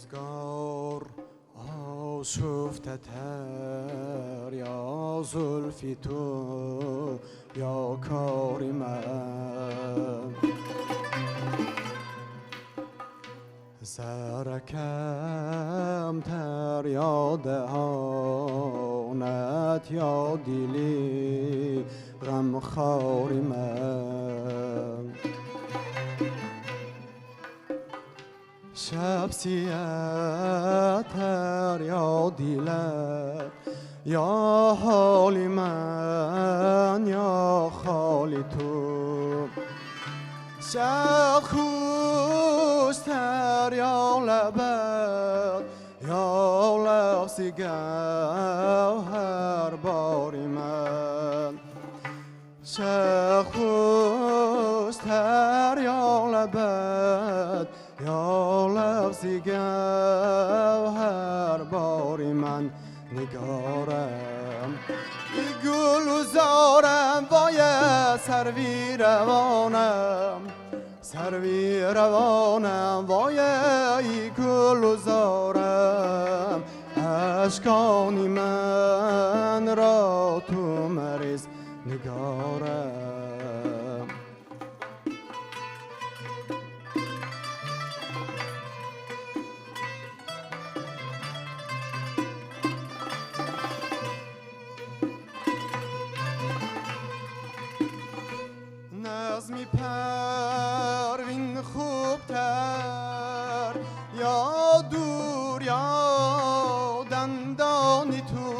روزگار آشفته تر یا زلفی تو یا کاری من سرکم تر یا دهانت یا دلی غمخواری من شب سیه تر یا دیلت یا حال من یا خالی تو شب خوش تر یا لبت یا لفظ گوهر باری من شب خوش تر یا لبت یا لفظ گوهر باری من نگارم گل و زارم وای سروی روانم سروی روانم وای گل و زارم اشکانی من را تو مریض نگارم. نظمی پروین خوبتر یا دور یا دندانی تو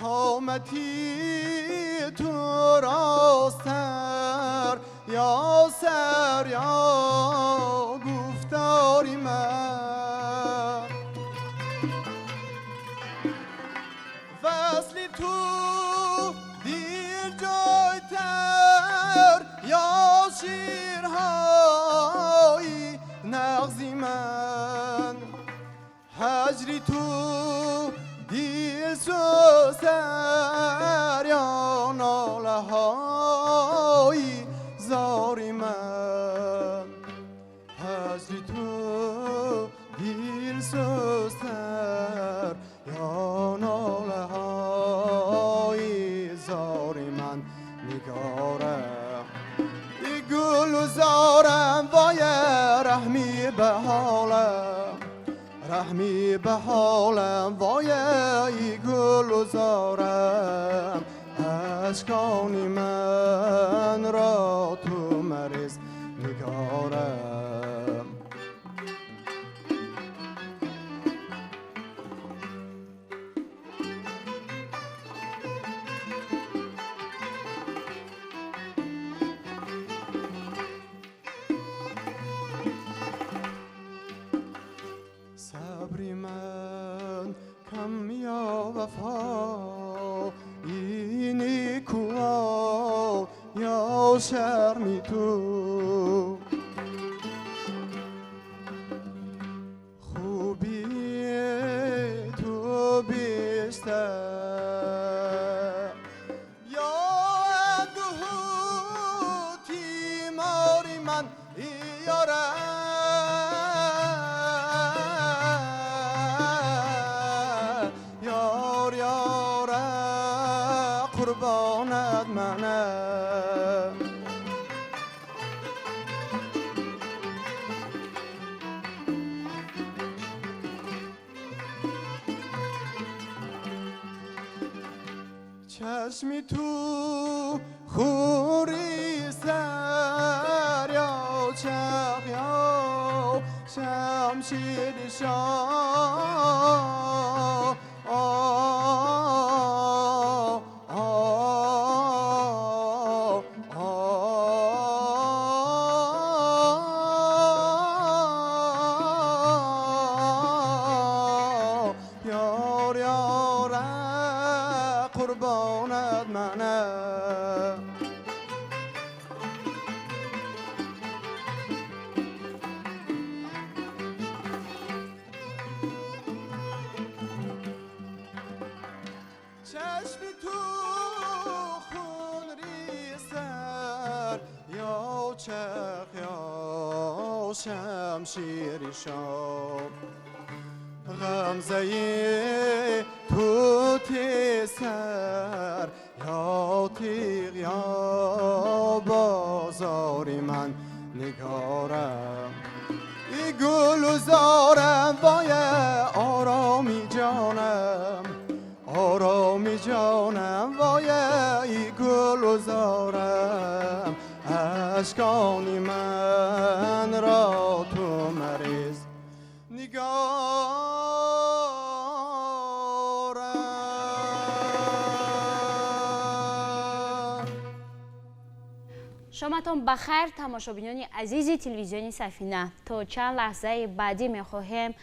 قامتی تو راستر یا سر یا گفتاری من وصلی تو دیر جایتر یا شیرهای نغزی من هجری تو دیر سوستر یا ناله های زاری من هجری تو دیر سوستر یا ناله های زاری من نگارم گل و زارم وای رحمی به حالم رحمی به حالم وای گل و زارم اشکانی من را تو مریض نگارم. صبری من کم یا وفا اینی کو یا شرمی تو خوبی تو بیشتر یا اندوه تیماری من یارم یار یار قربانت منم چشمی تو خوری سر یا چرخ یا شمشیر شاه یار یار قربانت منم تیغ یا شمشیر شام غمزه تو سر یا تیغ یا بازاری من نگارم ای گل و زارم وای آرامی جانم آرامی جانم وای ای گل و زارم اشکانی من را تو مریض نگارم. شامتان بخیر تماشابینان عزیز تلویزیون سفینه. تا چند لحظه بعدی میخواهیم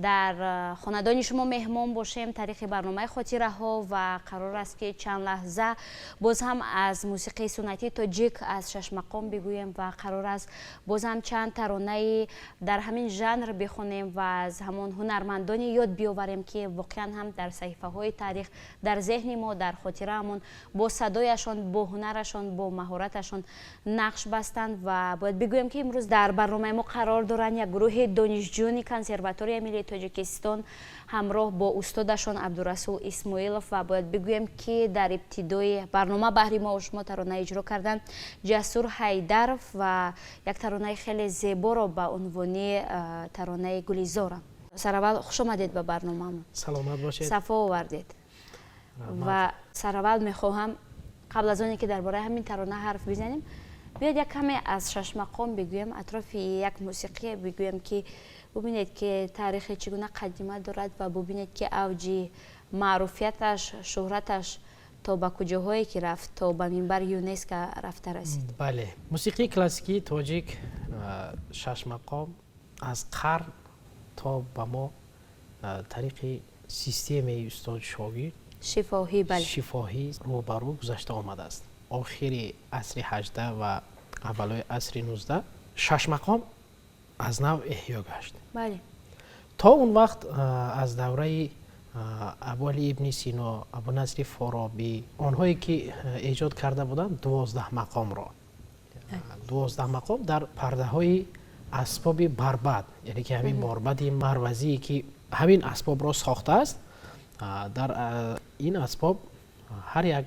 در خاندان شما مهمان باشیم، تاریخ برنامه خاطره ها و قرار است که چند لحظه باز هم از موسیقی سنتی تاجیک از شش مقام بگوییم و قرار است باز هم چند ترانه در همین ژانر بخونیم و از همان هنرمندان یاد بیاوریم که واقعا هم در صحیفه های تاریخ در ذهن ما در خاطره‌مون با صدایشان، با هنرشان، با مهارتشان نقش بستند. و باید بگویم که امروز در برنامه ما قرار دارند یک گروه دانشجویان کنسرواتوری ملی تاجیکستان همراه با استادشان عبدالرسول اسماعیلов و باید بگویم که در ابتدای برنامه بهری ما و شما ترانه اجرا کردن جسور حیدرов و یک ترانه خیلی زیبا را به عنوان ترانه گلیزارم. سر خوش آمدید به برنامه. سلامت باشید. صفا آوردید. و سر اول میخواهم قبل از آنی که درباره همین ترانه حرف بزنیم بیاید یک کمی از شش مقام بگویم، اطراف یک موسیقی بگویم که ببینید که تاریخ چگونه قدیمه دارد و ببینید که اوج معروفیتش، شهرتش تا به کجاهایی که رفت، تا به منبر یونسکو رفته رسید. بله، موسیقی کلاسیکی تاجیک شش مقام از قرن تا به ما طریق سیستم استاد شاگرد شفاهی، بله، شفاهی رو به رو گذشته آمده است. آخر عصر 18 و اولای عصر 19 شش مقام از نو احیا گشت. بله. تا اون وقت از دوره ابوعلی ابن سینا، ابو نصر فارابی، آنهایی که ایجاد کرده بودند 12 مقام را، 12 مقام در پرده های اسباب بربد، یعنی که همین بربد مروزی که همین اسباب را ساخته است، در این اسباب هر یک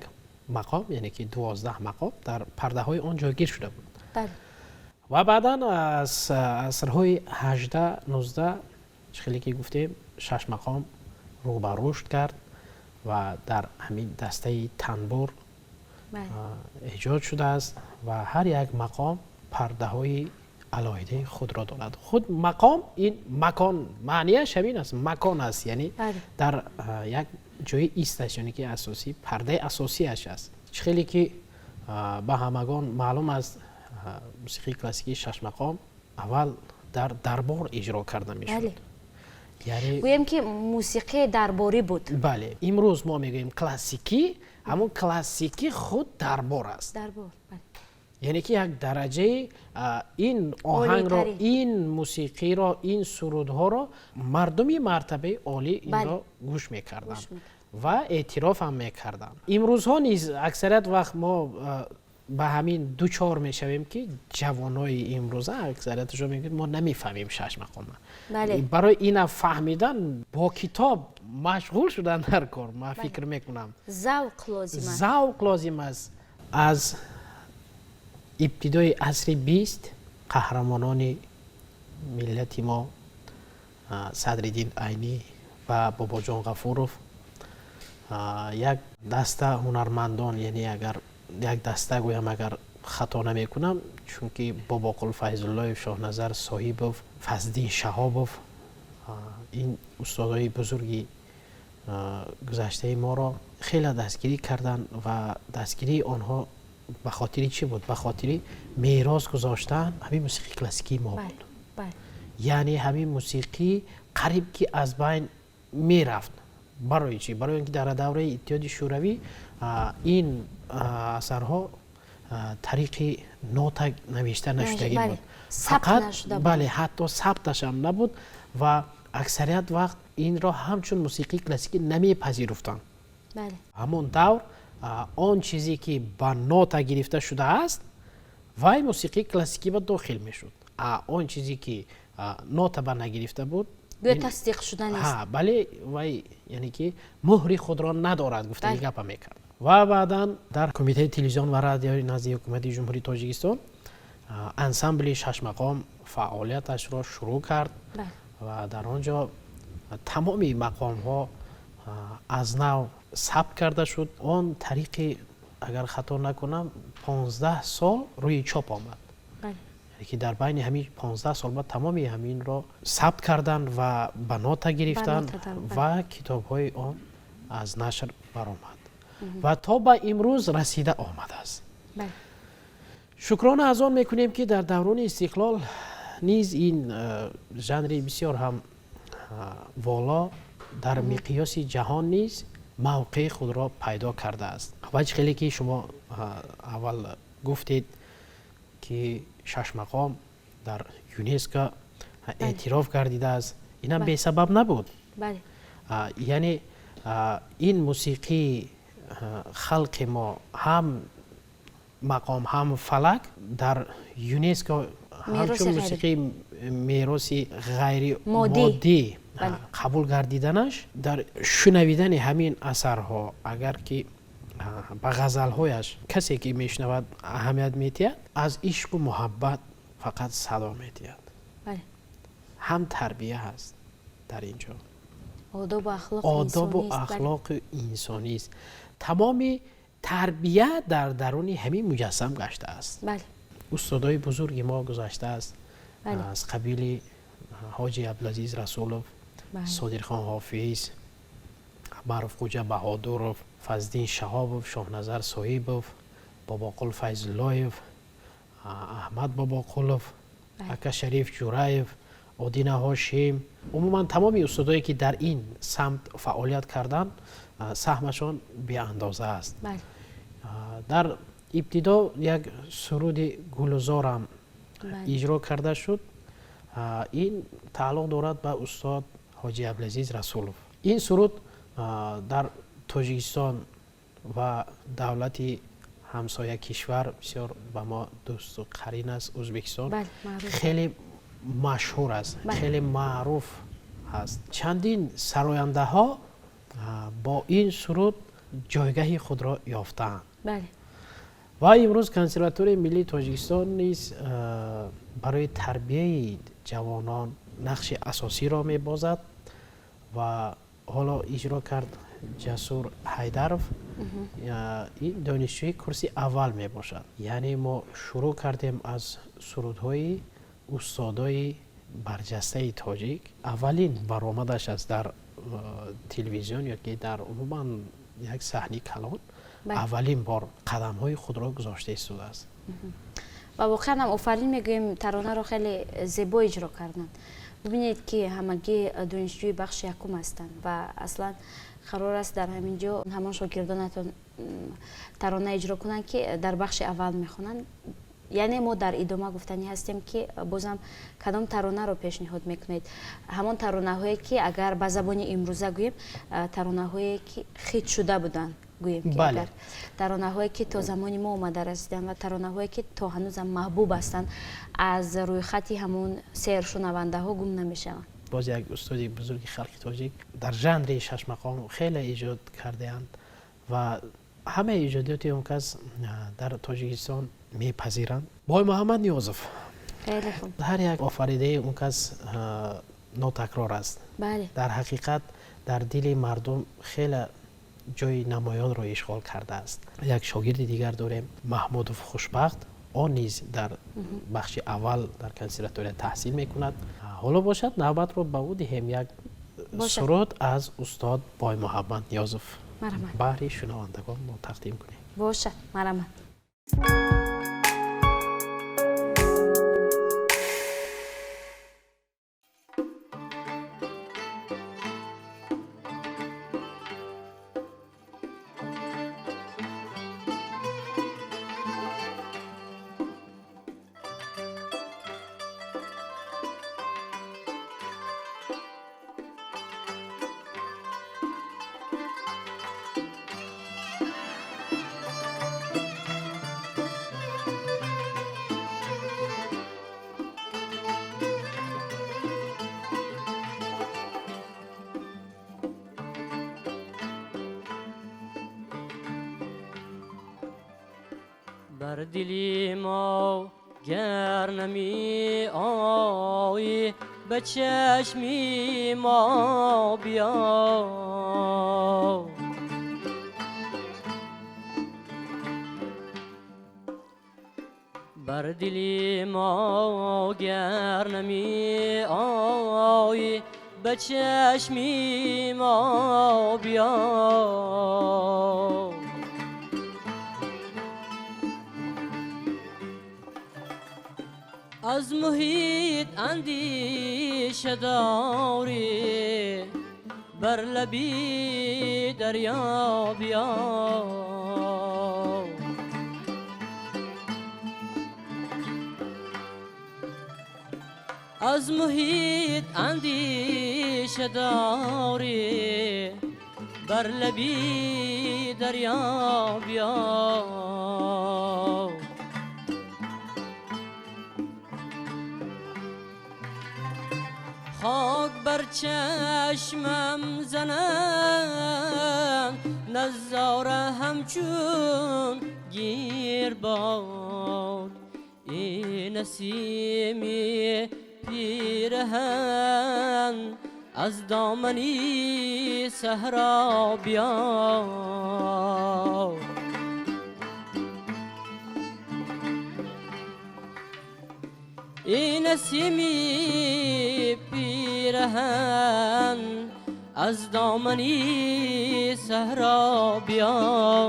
مقام، یعنی که 12 مقام در پرده های آن جایگیر شده بود. بله. و بعدا از عصرهای 18 19 خیلی که گفتیم شش مقام رو به رشد کرد و در همین دسته تنبور ایجاد شده است و هر یک مقام پرده های علاهده خود را دارد. خود مقام این مکان، معنیش همین است، مکان است، یعنی در یک جای ایست، یعنی که اساسی پرده اساسیش است. خیلی که به همگان معلوم است موسیقی کلاسیکی شش مقام اول در دربار اجرا کرده میشد. یعنی گویم که موسیقی درباری بود. بله، امروز ما میگوییم کلاسیکی، همون کلاسیکی خود دربار است. دربار، بله. یعنی که یک درجه این آهنگ را، این موسیقی را، این سرودها را مردمی مرتبه عالی این را گوش میکردند و اعتراف هم میکردند. امروزها نیز اکثریت وقت ما به همین دوچار میشویم که جوانای امروزه اکثریتشون میگن ما نمیفهمیم شش مقام. بله. برای اینا فهمیدن با کتاب مشغول شدن در کار، ما فکر میکنم ذوق لازم است. ذوق لازم است. از ابتدای عصر 20 قهرمانان ملت ما صدرالدین عینی و باباجان غفوروف یک دسته هنرمندان، یعنی اگر یک دسته گویم اگر خطا نمیکنم، چونکه باباقل فیض‌الله، شاهنظر صاحبов، فضلالدین شهابов، این استادای بزرگی گذشته ما را خیلی دستگیری کردند و دستگیری آنها به خاطر چی بود؟ به خاطر میراث گذاشتن همین موسیقی کلاسیکی ما بود. بله. یعنی همین موسیقی قریب که از بین میرفت. برای چی؟ برای اینکه در دوره اتحاد شوروی این اثرها طریق نوت نوشته نشدگی بود. فقط بله، حتی ثبتش هم نبود و اکثریت وقت این را همچون موسیقی کلاسیکی نمیپذیرفتند. بله. همون دور آن چیزی که با نوت گرفته شده است Вай мусиқии классикӣ ба дохил мешуд. Он чизе ки нота ба нагирифта буд, гӯё тасдиқ шуда нест. Бале, вай яъне ки муҳри худро надорад, гуфтаи гапа мекард. Ва баъдан дар Кумитаи телевизион ва радиои назди Ҳукумати Ҷумҳурии Тоҷикистон ансамбли шашмақом фаъолияташро шурӯъ кард ва дар он ҷо тамоми мақомҳо аз нав сабт карда шуд. Он тариқи, агар хато накунам, 15 сол рӯи чоп омад, ки дар байни ҳамин 15 сол ба тамоми ҳаминро сабт карданд ва ба нота гирифтанд ва китобҳои он аз нашр баромад ва то ба имрӯз расида омадааст. Шукрона аз он мекунем, ки дар даврони истиқлол низ ин жанри бисёр ҳам воло дар миқёси ҷаҳон низ мавқеи худро пайдо кардааст. Ва чӣ хеле ки шумо аввал гуфтед, ки шашмақом дар ЮНЕСКО эътироф гардидааст, инам бесабаб набуд. Яъне ин мусиқии халқи мо, ҳам мақом, ҳам фалак, дар ЮНЕСКО ҳамчун мусиқии мероси ғайримоддӣ қабул гардиданаш, дар шунавидани ҳамин асарҳо, агар ки ба ғазалҳояш касе ки мешунавад аҳамият медиҳад, аз ишқу муҳаббат фақат садо медиҳад. Ҳам тарбия ҳаст дар ин ҷо, одобу ахлоқи инсонист. Тамоми тарбия дар даруни ҳамин муҷассам гаштааст. Устодои бузурги мо гузаштааст, аз қабили Ҳоҷи Абдулазиз Расулов, Содирхон Ҳофиз, Маъруфхӯҷа Баҳодуров, Фазлиддин Шаҳобов, Шоҳназар Соҳибов, Бобоқул Файзуллоев, Аҳмад Бобоқулов, ака Шариф Ҷураев, Одина Ҳошим, умуман тамоми устодое ки дар ин самт фаъолият карданд, саҳмашон беандоза аст. Дар ибтидо як суруди гулузорам иҷро карда шуд. Ин тааллуқ дорад ба устод Ҳоҷи Абдулазиз Расулов. Ин суруд дар Тоҷикистон ва давлати ҳамсоя кишвар, бисёр ба мо дӯсту қарин аст, Ӯзбекистон, хеле машҳур аст, хеле маъруф ҳаст. Чандин сарояндаҳо бо ин суруд ҷойгаҳи худро ёфтаанд. Ва имрӯз Консерваторияи миллии Тоҷикистон низ барои тарбияи ҷавонон нақши асосиро мебозад ва ҳоло иҷро кард Ҷасур Ҳайдаров. Ин донишҷӯи курси аввал мебошад. Яъне мо шурӯъ кардем аз сурудҳои устодои барҷастаи тоҷик. Аввалин баромадаш аст дар телевизион ё ки дар умуман як саҳни калон, аввалин бор қадамҳои худро гузошта истодааст. Ва воқеан ҳам офарин мегӯем, таронаро хеле зебо иҷро карданд. Бибинед, ки ҳамагӣ донишҷӯи бахши якум ҳастанд ва аслан қарор аст дар ҳамин ҷо ҳамон шогирдонатон тарона иҷро кунанд, ки дар бахши аввал мехонанд. Яъне мо дар идома гуфтанӣ ҳастем, ки бозам кадом таронаро пешниҳод мекунед? Ҳамон таронаҳое ки агар ба забони имрӯза гӯем, таронаҳое ки хит шуда буданд, гӯем ки агар таронаҳое ки то замони мо омада расиданд ва таронаҳое ки то ҳанӯзам маҳбуб ҳастанд, аз рӯйхати ҳамон сершунавандаҳо гум намешаванд. Боз як устоди бузурги халқи тоҷик дар жанри шашмақом хеле эҷод кардаанд ва ҳамаи эҷодиёти он кас дар Тоҷикистон мепазиранд. Бой Муҳаммад Ниёзов. Ҳар як офаридаи он кас нотакрор аст. Дар ҳақиқат дар дили мардум хеле ҷои намоёнро ишғол кардааст. Як шогирди дигар дорем, Маҳмудов Хушбахт. Он низ дар бахши аввал дар консерватория таҳсил мекунад. Ҳоло бошад, навбатро ба ӯ диҳем, як суруд аз устод Бой Муҳаммад Ниёзов баҳри шунавандагон мо тақдим кунем. Бошад, марҳамат. بر دلی ما گر نمی آیی به چشمی ما بیا. بر دلی ما گر نمی آیی به چشمی ما بیا. از محیط اندیشه داری بر لبی دریا بیا. از محیط اندیشه داری بر لبی دریا بیا. خاک بر چشمم زنم نظاره همچون گیر باد ای نسیمی پیرهن از دامنی صحرا بیا. ای نسیمی پیرهن از دامنی صحرا بیا.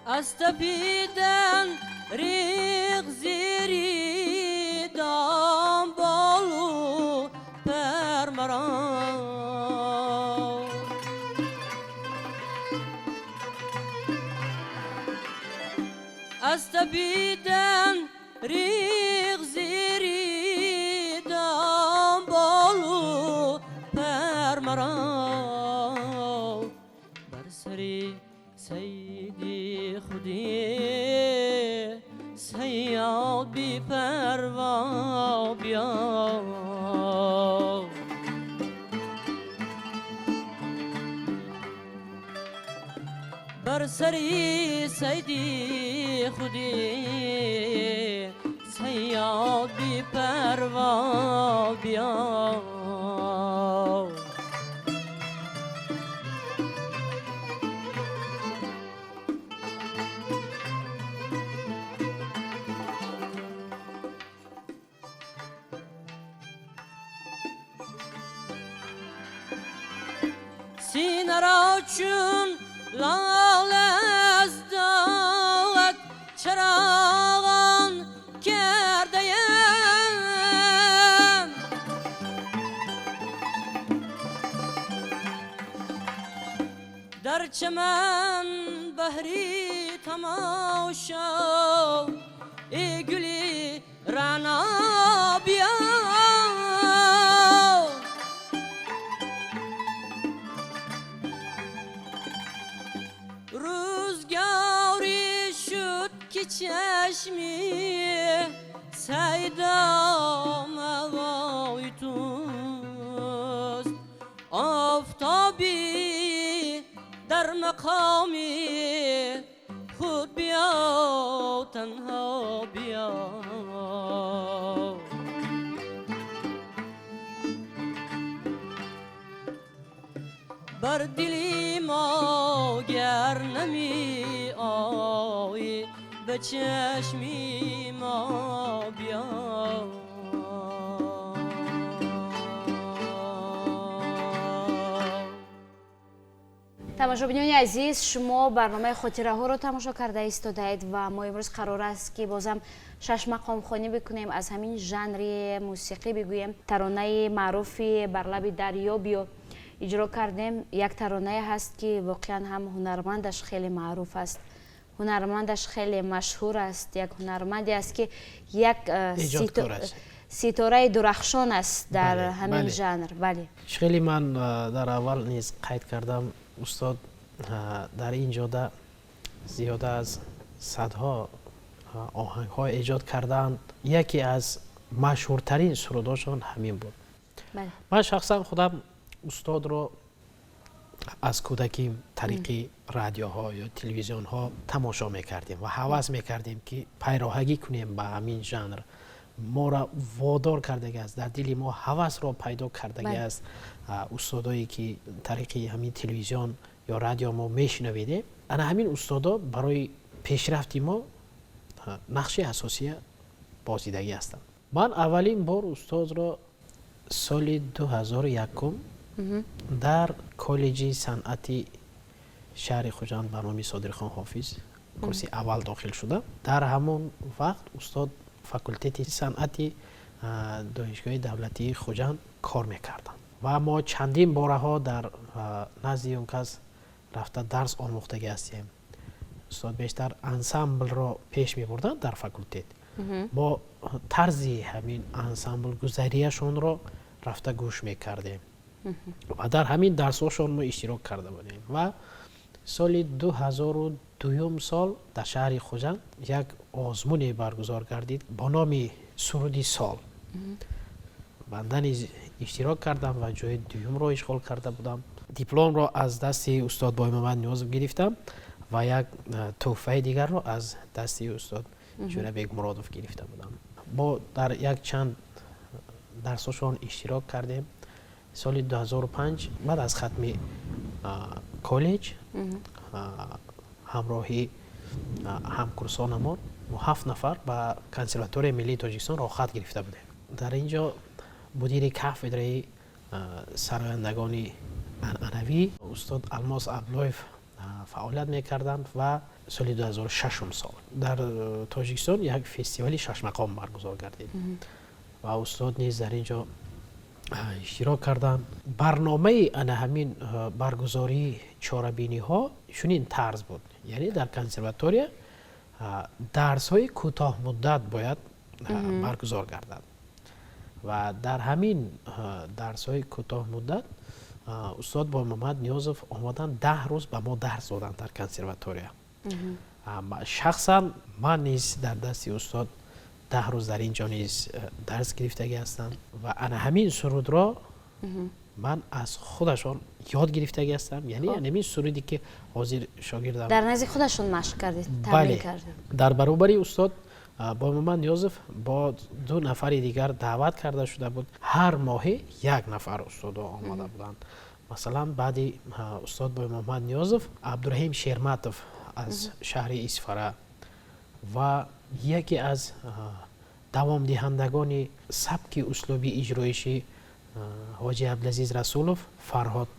از تپیدن ریغ زیری دام بالو پر مرا از تپیدن ریغ زیری دام بالو پر مرا بر سری سیدی خودی صیاد بی پروا بیا. بر سری سیدی خودی صیاد بی پروا بیا. سینه را چون لاله از داغت چراغان کرده ایم در چمن بهری تماشا ای گلی رعنا بیا. روزگاری شد که چشمی سیدا موای توست آفتابی در مقامی خود بیا تنها بیا. بر دلی ما گر نمی آیی به چشمی ما بیا. Тамошобинони азиз, шумо барномаи хотираҳоро тамошо карда истодаед ва мо имрӯз қарор аст ки бозам шаш мақомхонӣ бикунем, аз ҳамин жанри мусиқӣ бигӯем. Таронаи маъруфи бар лаби дарё биё иҷро кардем. Як таронае ҳаст ки воқеан ҳам ҳунармандаш хеле маъруф аст, ҳунармандаш хеле машҳур аст, як ҳунарманде аст ки як ситораи дурахшон аст дар ҳамин жанр. Бале, хеле ман дар аввал низ қайд кардам, устод дар ин ҷода Зиёда аз садҳо оҳангҳо эҷод кардаанд. Яке аз машҳуртарин сурудҳошон ҳамин буд. Ман шахсан худам устодро аз кӯдакӣ тариқи радиоҳо ё телевизионҳо тамошо мекардем ва ҳавас мекардем, ки пайроҳагӣ кунем ба ҳамин жанр. Моро водор кардагӣ аст, дар дили мо ҳавасро пайдо кардагӣ аст устодое, ки тариқи ҳамин телевизион ё радио мо мешунавидем. Ана ҳамин устодо барои пешрафти мо нақши асосия бозидагӣ ҳастанд. Ман аввалин бор устодро соли 2001 дар коллеҷи санъати шаҳри Хуҷанд ба номи Содирхон Ҳофиз курси аввал дохил шудам. Дар ҳамон вақт устод факултети санъати Донишгоҳи давлатии Хуҷанд кор мекарданд ва мо чандин бораҳо дар назди он кас рафта дарс омӯхтагӣ ҳастем. Устод бештар ансамблро пеш мебурданд дар факултет. Мо тарзи ҳамин ансамблгузарияшонро рафта гӯш мекардем ва дар ҳамин дарсҳошон мо иштирок карда будем. Ва соли 2002 сол дар шаҳри Хуҷанд як озмуне баргузор гардид бо номи «Суруди сол». Банда низ иштирок кардам ва ҷои дуюмро ишғол карда будам. Дипломро аз дасти устод Боймуҳаммад Ниёзов гирифтам ва як тӯҳфаи дигарро аз дасти устод Ҷӯрабек Муродов гирифта будам. Мо дар як чанд дарсҳошон иштирок кардем. Соли 2005 баъд аз хатми коллеҷ ҳамроҳи ҳамкурсонамон мо ҳафт нафар ба Консерваторияи миллии Тоҷикистон роҳхат гирифта будем. Дар ин ҷо мудири кафедраи сарояндагони анъанавӣ устод Алмос Аблоев фаъолият мекарданд. Ва соли 2006 сол дар Тоҷикистон як фестивали шашмақом баргузор гардид ва устод низ дар ин ҷо иштирок карданд. Барномаи ана ҳамин баргузории чорабиниҳо чунин тарз буд, яъне дар консерватория дарсҳои кӯтоҳмуддат бояд баргузор гардад. Ва дар ҳамин дарсҳои кӯтоҳмуддат устод Боймуҳаммад Ниёзов омаданд, 10 рӯз ба мо дарс доданд дар консерватория. Шахсан ман низ дар дасти устод 10 рӯз дар ин ҷо низ дарс гирифтагӣ ҳастам ва ана ҳамин сурудро ман аз худашон ёд гирифтагӣ ҳастам, яъне ҳамин суруде, ки ҳозир шогирдам Дар назди худашон машқ кардед? Бале, дар баробари устод Боймуҳаммад Ниёзов бо ду нафари дигар даъват карда шуда буд. Ҳар моҳе як нафар устодо омада буданд. Масалан, баъди устод Боймуҳаммад Ниёзов Абдураҳим Шерматов аз шаҳри Исфара ва яке аз давомдиҳандагони сабки услуби иҷроиши Ҳоҷи Абдулазиз Расулов, Фарҳод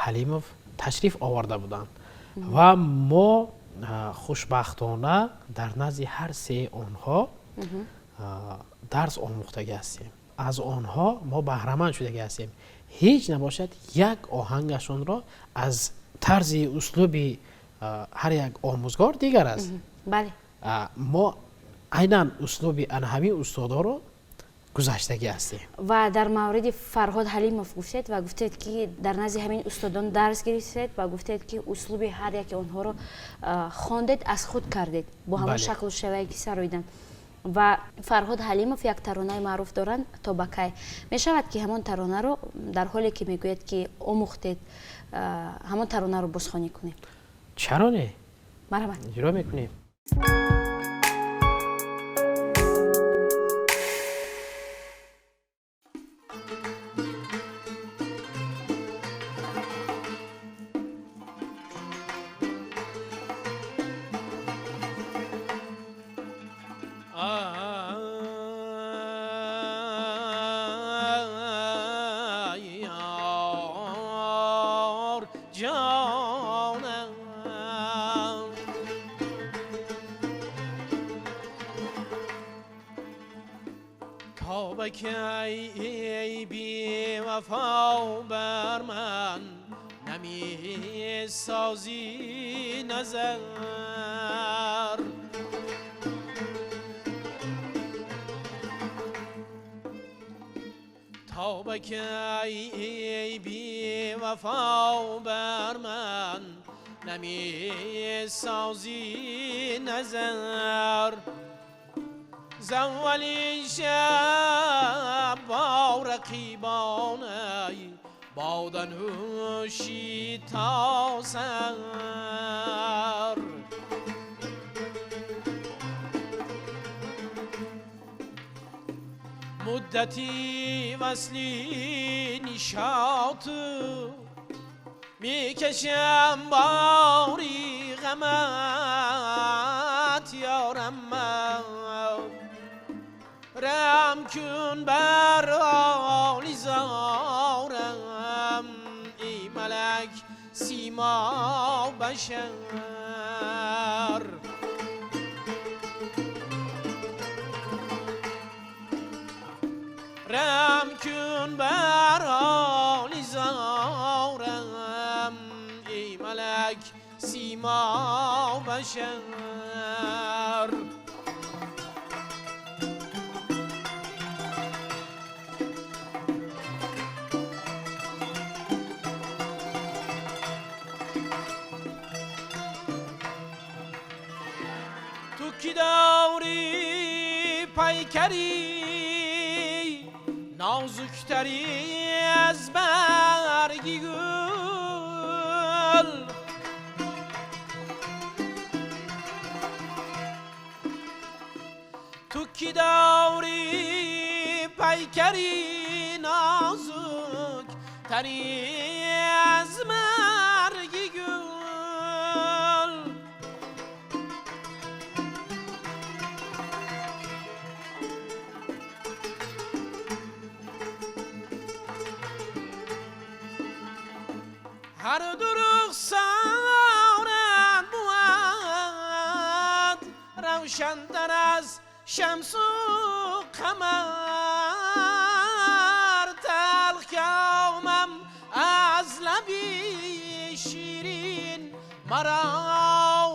Ҳалимов ташриф оварда буданд ва мо хушбахтона дар назди ҳар сеи онҳо дарс омӯхтагӣ ҳастем, аз онҳо мо баҳраманд шудагӣ ҳастем. Ҳеҷ набошад, як оҳангашонро аз тарзи услуби ҳар як омӯзгор дигар аст. Мо айнан услуби ана ҳамин устодоро гузаштагӣ ҳастем. Ва дар мавриди Фарҳод Ҳалимов гуфтед ва гуфтед, ки дар назди ҳамин устодон дарс гирифтед ва гуфтед, ки услуби ҳар яке онҳоро хондед, аз худ кардед бо ҳамон шаклу шевае, ки сароиданд. Ва Фарҳод Ҳалимов як таронаи маъруф доранд, «То ба кай». Мешавад, ки ҳамон таронаро, дар ҳоле ки мегӯяд, ки омӯхтед, ҳамон таронаро бозхонӣ кунем? Чаро не? Марҳамат. Иҷро мекунем. Ай, ёр ҷонам, تا به کی ای بی وفا بر من نمی سازی نظر؟ تا به کی ای بی وفا بر من نمی سازی نظر. ز اولین شب با رقیبان ای باده نوشی تا سحر. مدتی وصلی نشاط میکشم باری غمت یارم من. رحم کن بر حال زارم ای ملک سیما بشر. رحم کن بر حال زارم ای ملک سیما بشر. تو کی داری پیکری نازکتری از برگ گل، تو کی داری پیکری نازک تری از مرگ گل. هر دو رخسارت بود روشن‌تر از شمس و قمر. تلخ کامم از لبی شیرین مرا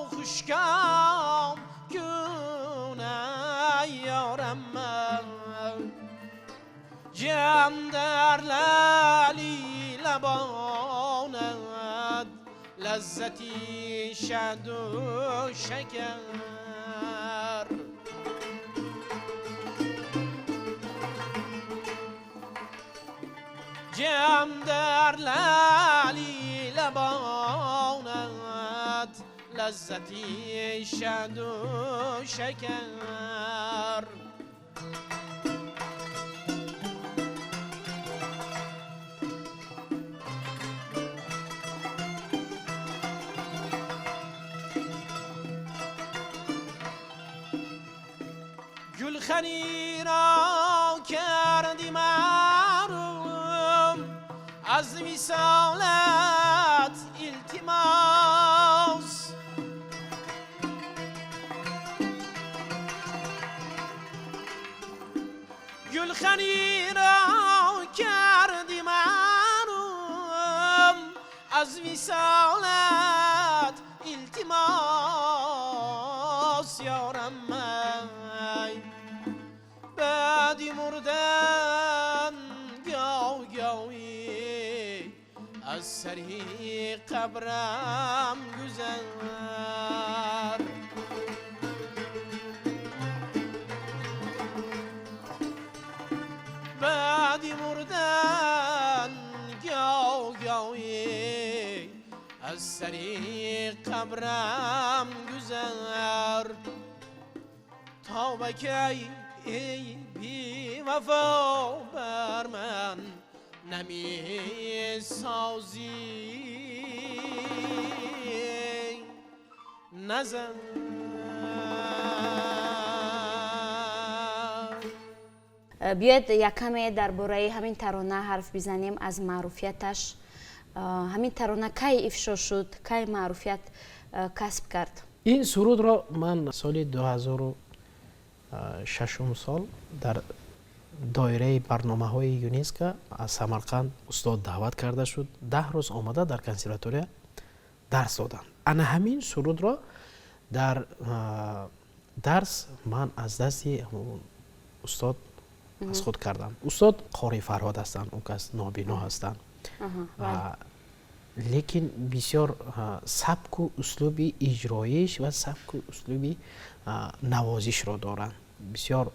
خوشکام کن ای یارم من. جم در لعلی لبانت لذتی شهد و شکر. جم در لعلی لبانت لذتی شهد و شکر. گلخنی را کردی محروم از وصالت التماس. گلخنی را کردی محروم از وصالت التماس یارم من. بعدی مردن گاو گاوی از سری قبرم گذر. بعدی مردن گاو گاوی از سری قبرم گذر. تا بکی ای بی وفا بر من نمی سازی نظر. بیاید یک کمی درباره همین ترانه حرف بزنیم، از معروفیتش. همین ترانه کی افشا شد، کی معروفیت کسب کرد؟ این سرود را من سال 2006 сол дар доираи барномаҳои ЮНЕСКО аз Самарқанд устод даъват карда шуд. 10 рӯз омада дар консерватория дарс доданд. Ана ҳамин сурудро дар дарс ман аз дасти устод аз худ кардам. Устод Қори Фарҳод ҳастанд, он кас нобино ҳастанд. Лекин бисёр сабку услуби иҷроиш ва сабку услуби навозишро доранд. Бисёр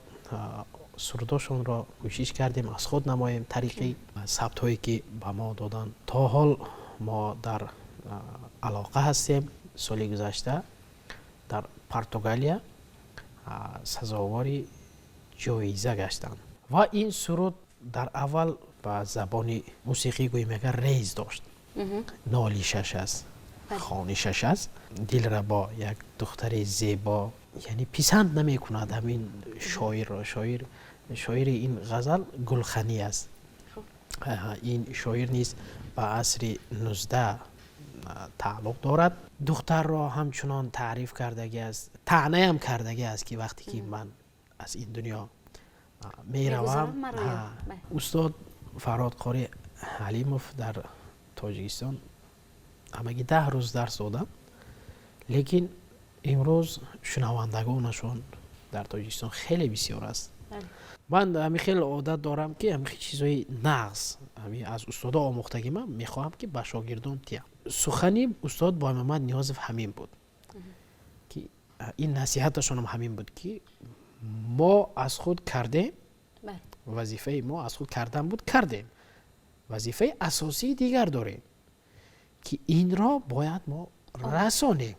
сурудошонро кӯшиш кардем, аз худ намоем тариқи сабтҳое, ки ба мо доданд. То ҳол мо дар алоқа ҳастем. Соли гузашта дар Португалия сазовори ҷоиза гаштанд. Ва ин суруд дар аввал ба забони мусиқӣ гӯем агар, рез дошт, нолишаш аст, хонишаш аст. Дилрабо як духтари зебо, яъне писанд намекунад ҳамин шоирро. Шоири ин ғазал Гулханӣ аст. Ин шоир низ ба асри 19 тааллуқ дорад. Духтарро ҳамчунон таъриф кардагӣ аст, таънаям кардагӣ аст, ки вақте ки ман аз ин дунё меравам. Устод Фарҳод Қори Ҳалимов дар Тоҷикистон ҳамагӣ 10 рӯз дарс додам, лекин имрӯз шунавандагонашон дар Тоҷикистон хеле бисёр аст. Ман ҳамин хел одат дорам, ки ҳамин чизҳои нағз аз устодо омӯхтагӣ ман мехоҳам, ки ба шогирдон тиям. Сухани устод Боймамад Ниёзов ҳамин буд, ки ин насиҳаташонам ҳамин буд, ки мо аз худ кардем, вазифаи мо аз худ кардан буд, кардем, вазифаи асосии дигар дорем, ки инро бояд мо расонем,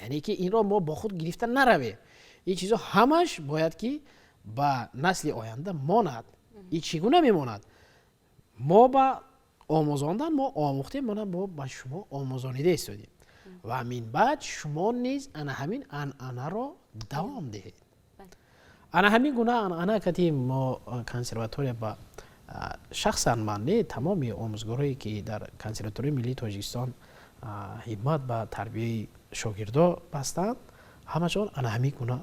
яъне ки инро мо бо худ гирифта наравем, ин чизо ҳамаш бояд ки ба насли оянда монад. Ин чӣ гуна мемонад? Мо ба омӯзондан, мо омӯхтем, мана мо ба шумо омӯзонида истодем ва минбаъд шумо низ ана ҳамин анъанаро давом диҳед. Ана ҳамин гуна анъана кати мо консерватория ба шахсан ман не, тамоми омӯзгорое, ки дар Консерваторияи миллии Тоҷикистон ҳиммат ба тарбияи шогирдо бастанд, ҳамашон ана ҳамин гуна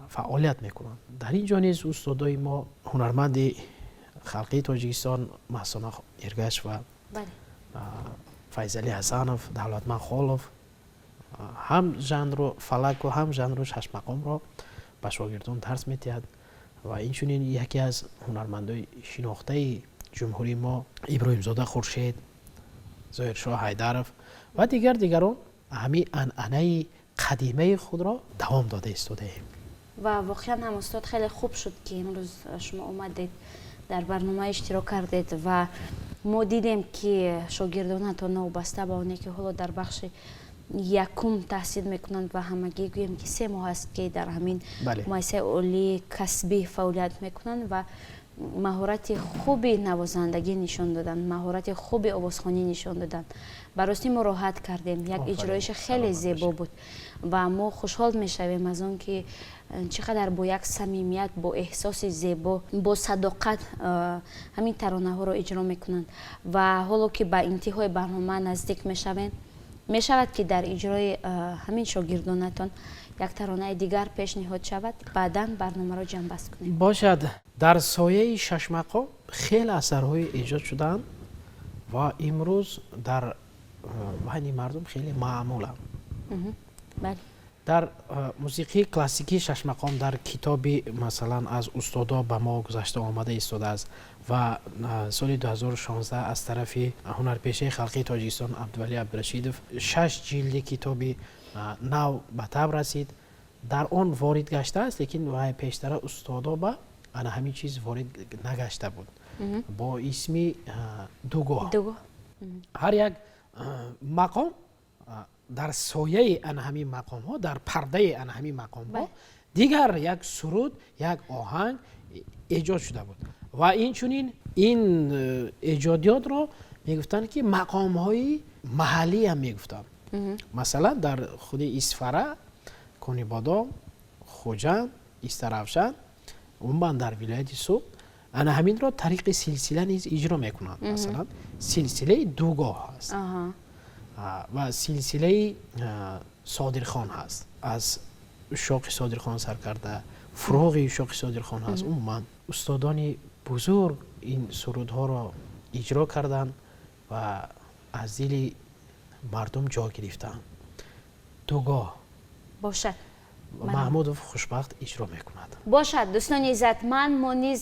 фаъолият мекунанд. Дар ин ҷо низ устодои мо, ҳунарманди халқии Тоҷикистон Маҳсуна Эргаш ва Файзалӣ Ҳасанов, Давлатманд Холов ҳам жанру фалаку, ҳам жанру шашмақомро ба шогирдон дарс медиҳад. Ва инчунин яке аз ҳунармандои шинохтаи ҷумҳурии мо Иброҳимзода Хуршед, Зоҳиршоҳ Ҳайдаров ва дигар дигарон ҳамин анъанаи қадимаи худро давом дода истодаем. Ва воқеан ҳам, устод, хеле хуб шуд, ки имрӯз шумо омадед, дар барнома иштирок кардед ва мо дидем, ки шогирдонатон, новобаста ба оне ки ҳоло дар бахши якум таҳсил мекунанд ва ҳамагӣ гӯем ки 3 моҳ аст, ки дар ҳамин муассисаи олии касбӣ фаъолият мекунанд, ва маҳорати хуби навозандагӣ нишон доданд, маҳорати хуби овозхонӣ нишон доданд. Ба ростӣ мо роҳат кардем, як иҷроиши хеле зебо буд ва мо хушҳол мешавем аз он ки чӣ қадар бо як самимият, бо эҳсоси зебо, бо садоқат ҳамин таронаҳоро иҷро мекунанд. Ва ҳоло ки ба интиҳои барнома наздик мешавем, мешавад, ки дар иҷрои ҳамин шогирдонатон як таронаи дигар пешниҳод шавад, баъдан барномаро ҷамъбаст кунем. Бошад. Дар сояи шашмақом хеле асарҳое эҷод шудаанд ва имрӯз дар байни мардум хеле маъмуланд. Дар мусиқии классикии шашмақом дар китоби, масалан, аз устодо ба мо гузашта омада истодааст ва соли 2016 аз тарафи ҳунарпешаи халқии Тоҷикистон Абдувалӣ Абдурашидов шаш ҷилди китоби нав ба таб расид. Дар он ворид гаштааст, лекин вай пештара устодо ба ана ҳамин чиз ворид нагашта буд бо исми дугоҳ. Ҳар як мақом дар сояи ана ҳамин мақомҳо, дар пардаи ана ҳамин мақомҳо дигар як суруд, як оҳанг эҷод шуда буд. Ва инчунин ин эҷодиётро мегуфтанд, ки мақомҳои маҳаллиам мегуфтанд. Масалан, дар худи Исфара, Конибодом, Хуҷанд, Истаравшан, умуман дар вилояти Суғд ана ҳаминро тариқи силсила низ иҷро мекунанд. Масалан, силсилаи дугоҳ ҳаст ва силсилаи Содирхон ҳаст, аз ушшоқи Содирхон сар карда, фуроғи ушшоқи Содирхон ҳаст. Умуман, устодони бузург ин сурудҳоро иҷро карданд ва аз дили мардум ҷо гирифтанд. Дугоҳ. Бошад. Маҳмудов Хушбахт иҷро мекунад. Бошад, дӯстони иззатманд, мо низ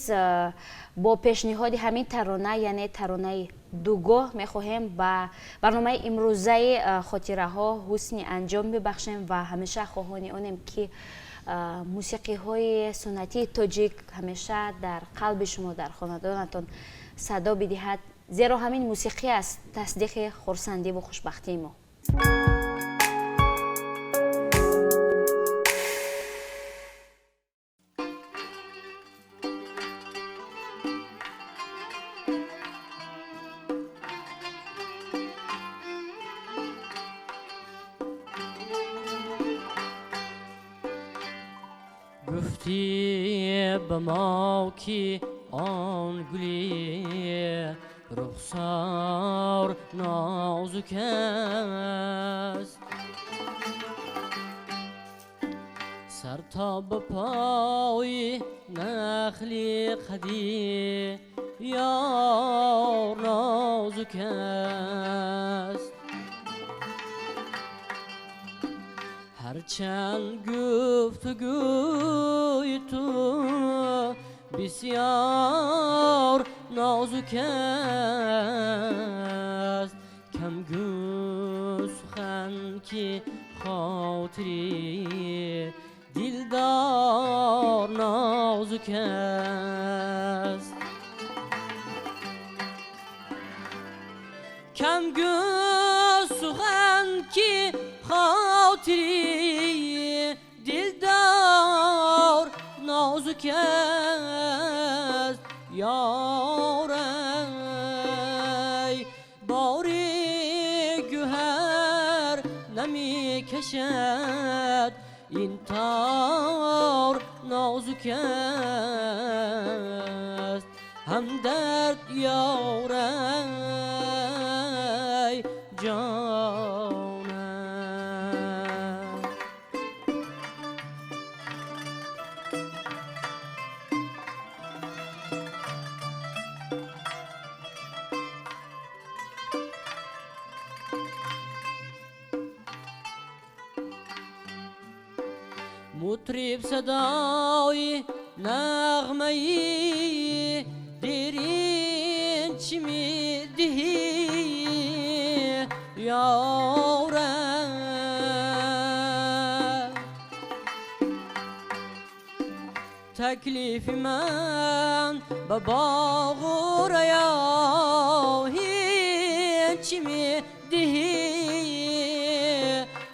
бо пешниҳоди ҳамин тарона, яъне таронаи Дугоҳ мехоҳем ба барномаи имрӯзаи хотираҳо ҳусни анҷом бибахшем ва ҳамеша хоҳони онем, ки мусиқиҳои суннатии тоҷик ҳамеша дар қалби шумо, дар хонадонатон садо бидиҳад, зеро ҳамин мусиқӣ аст тасдиқи хурсандиву хушбахтии мо. گفتی به ما که آن گلی رخسار نازک است، سر تا به پای نخل قدی یار نازک است. هرچند گفتگوی تو بسیار نازک است، کم گو سخن که خاطری دلدار نازک است. کم گو سخن که خاطری دلدار نازک است. یار ای باری گوهر نمی کشد، این تار نازک است. هم درد یار ای جان. مطرب صدای نغمه دیرین چی می دهی یارم، تکلیف من به باغ و ریاحین چی می دهی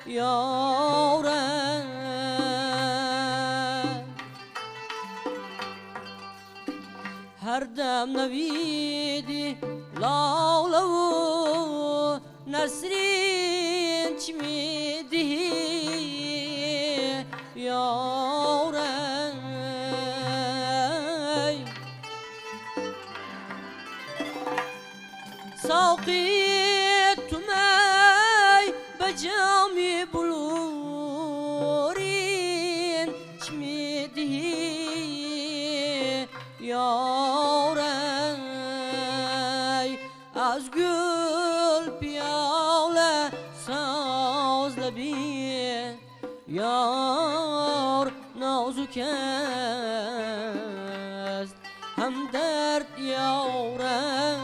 یارم، هر دم نویدی لاله و نسرین چی می دهی یارم، ساقی تو می به جامی بلورین چی می دهی یارم، از گل پیاله ساز لبی یار نازک است. هم درد یارم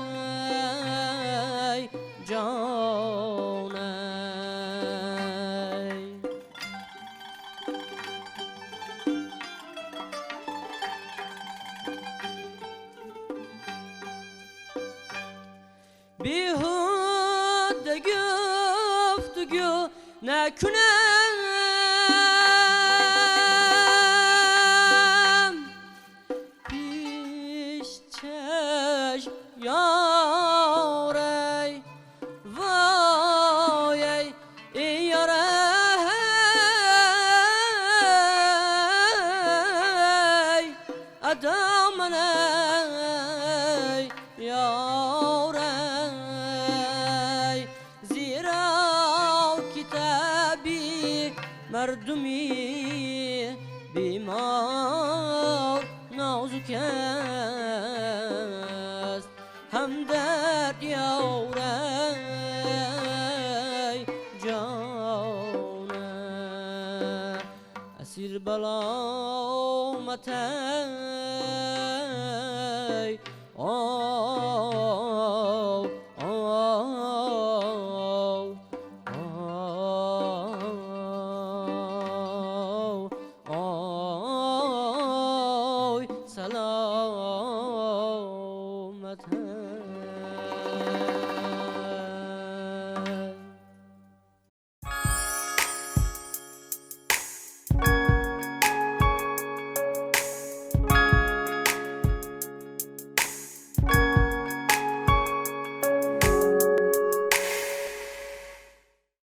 جانم. بیهوده گفتگو نکنم، پیش چشم یاری وای ای یاری ادامنی یاری، زیرا کتابی مردمی بیمار نازک است. هم درد یارای جانه اسیر بلامت آن